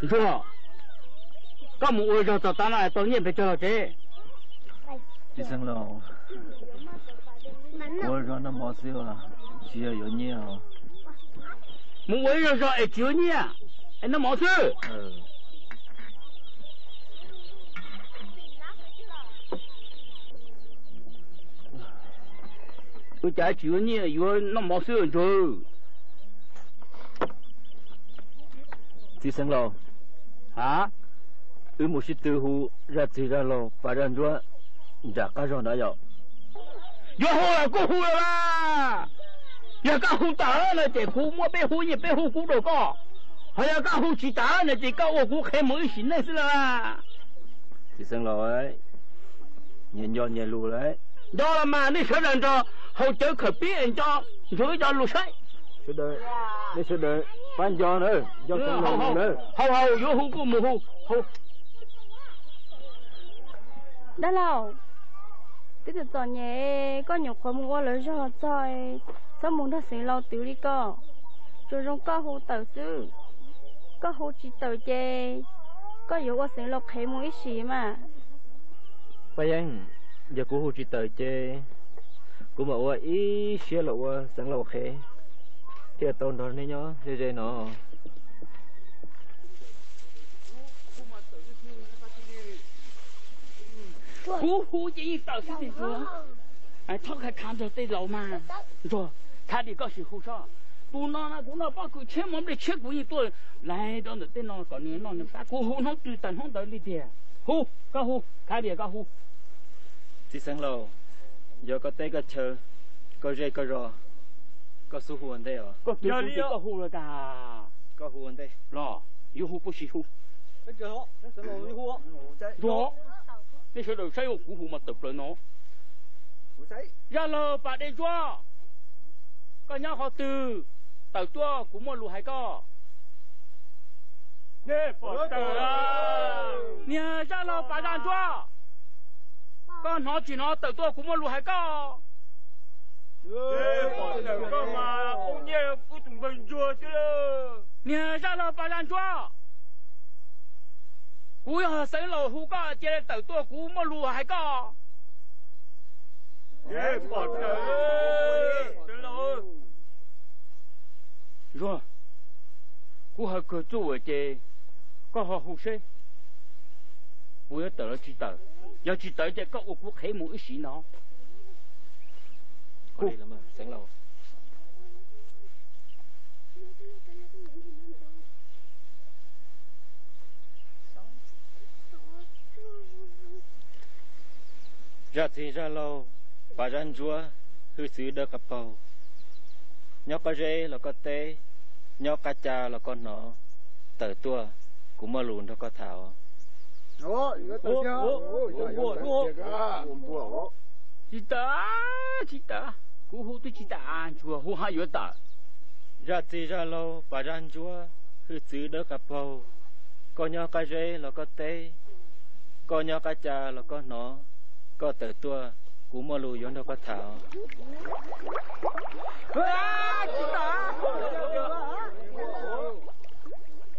Ntsuag, koj mus ua zog txog tav no tau nyiaj pes tsawg los tsev? Txiv xeev laus, kuv ua zog noj mov xwb, tsis yog yuav nyiaj os. Mus ua ib zog zog es tsis yuav nyiaj, es noj mov xwb. Ua cas tsis yuav nyiaj, yuav noj mov xwb Ntsuag? Txiv xeev laus, a, wb mus sib tw hu zaj txwg zaj laug pas zaj ntsuab nram qab zog ntawd yom. Yuav hu los kuj hu los mas. Yog koj hu tawm no ces kuv muab peb hub nyiaj peb hub kub rau koj. Ho yog koj hu tsis tawm no ces koj ua kuv qhev mus ib sim neej xwb lauj. Txiv xeev laus, nyias nco nyias lus lawm. Nco los mas nej sawv daws nrog haus cawv khawm pib es nco Ntsuag wb cov lus saib. Nej sawv daws pab nco na, nco xeev laus lus na. Haus haus, yuav hu kuj mus hu. Dab laug, twb txom txom nyem, koj nyuam qhuav mus ua lawv zog txog, txhob mus nrog xeev laus twv li ko. Tsuas zoo koj hu tawm xwb, koj hu tsis tawm ces koj yuav ua xeev laus qhev mus ib sim mas. Paj Yeeb, yog kuv hu tsis tawm ces kuv mam ua ib siab los ua xeev laus qhev thiaj tau nrog nej nyob ze ze no. Kuv hu ces yeej tawm xwb tiag Ntsuag. Txhob khav khav nrog tej laus mas. Ntsuag, khav tias koj sim hu sob. Tus no na kuv noj pob kws tshiab mov nplej tshiab kuv yeej tuaj lais rau ntawm tej no kom nws noj nws pab. Kuv hu hnub twg tag hnub ntawd li tiag. Hu, koj hu, khav tias koj hu. Txiv xeev laus, yog koj teb koj chaw, koj zej koj zos, koj xub hu ua ntej os. Koj twv kuv ces koj hu los tas. Koj hu ua ntej. Los, yuav hu puas sis hu? Ntsuag, nej sawv daws saib kuv hu mas tawm plaws no. Zaj laug Pas Dej Ntsuab, koj nyob qhov twg? Tawm tuaj kuv muaj lus hais koj. Niag zaj laug Pas Zaj Ntsuab, koj hnov tsis hnov? Tawm tuaj kuv muaj lus hais koj. Niag zaj laug Pas Zaj Ntsuab, kuv yog xeev laus hu koj cia li tawm tuaj kuv muaj lus hais koj. Zuag, kuv hais kawg txuj ces koj ho hu seb kuv yuav tawm los tsis tawm. Yog tsis tawm ces koj ua kuv qhev mus ib sim no. Zaj txwg zaj laug Pas Zaj Ntsuab, hwj txwv dawb qab paug, nyob qab zeb los koj teb, nyob qab ca los koj hnov, tawm tuaj, kuv muaj lus nrog koj tham os. Tsis tawm, tsis tawm, kuv hu twb tsis tawm, Ntsuag hu haj yuav tawm. Zaj txwg zaj laug Pas Zaj Ntsuab, hwj txwv dawb qab paug, koj nyob qab zeb los koj teb, koj nyob qab ca los koj hnov, koj tawm tuaj, kuv muaj lus yuav nrog koj tham os.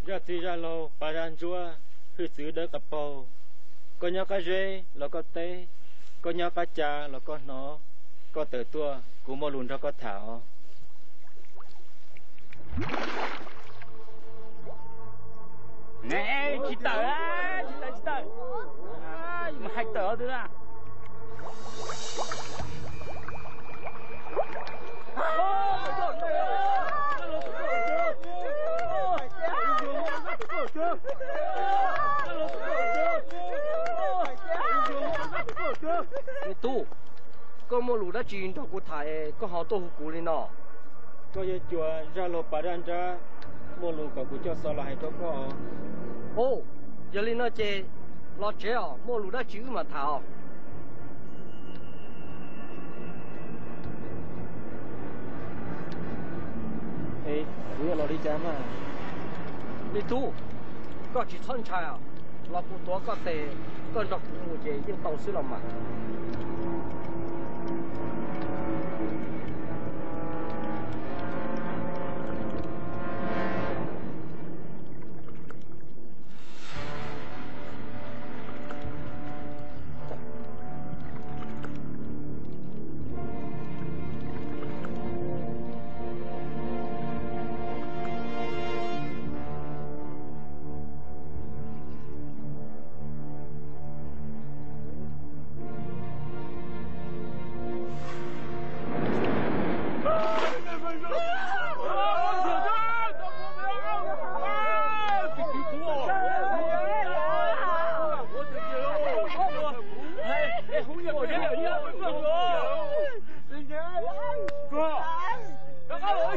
Zaj txwg zaj laug Pas Zaj Ntsuab, hwj txwv dawb qab paug, koj nyob qab zeb los koj teb, koj nyob qab ca los koj hnov, koj tawm tuaj, kuv muaj lus nrog koj tham os. Tsis tawm, tsis tawm, tsis tawm. Hais tawm twg na. Me tub, koj muaj lus dab tsi nrog kuv tham es koj ho tuaj hu kuv li no? Koj yuav cuag zaj laug Pas Zaj Nrab muaj lus kom kuv coj xov los hais rau koj. Au, yog li no ces los tsev os, muaj lus dab tsi wb mam tham os. Kuv yuav los li cas mas? Me tub, koj tsis txhob ntshai os, los kuv tuav koj tes, koj nrog kuv mus ces yeej tau xwb los mas.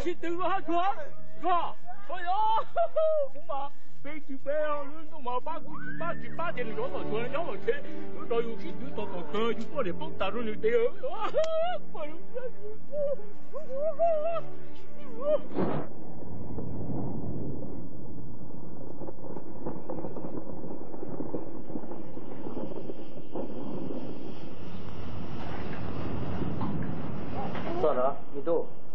Ib tug hab tsuag, tsuag, kuv mas peb tsis peb, lub ntuj mas pab kuv tsis pab tsis pab ces nws zov tom tsuag nyob tom tsev, lub rau yus sib twv tau tom kawg yus poj niam poob tas rau nws tes. Txog ntawd me tub.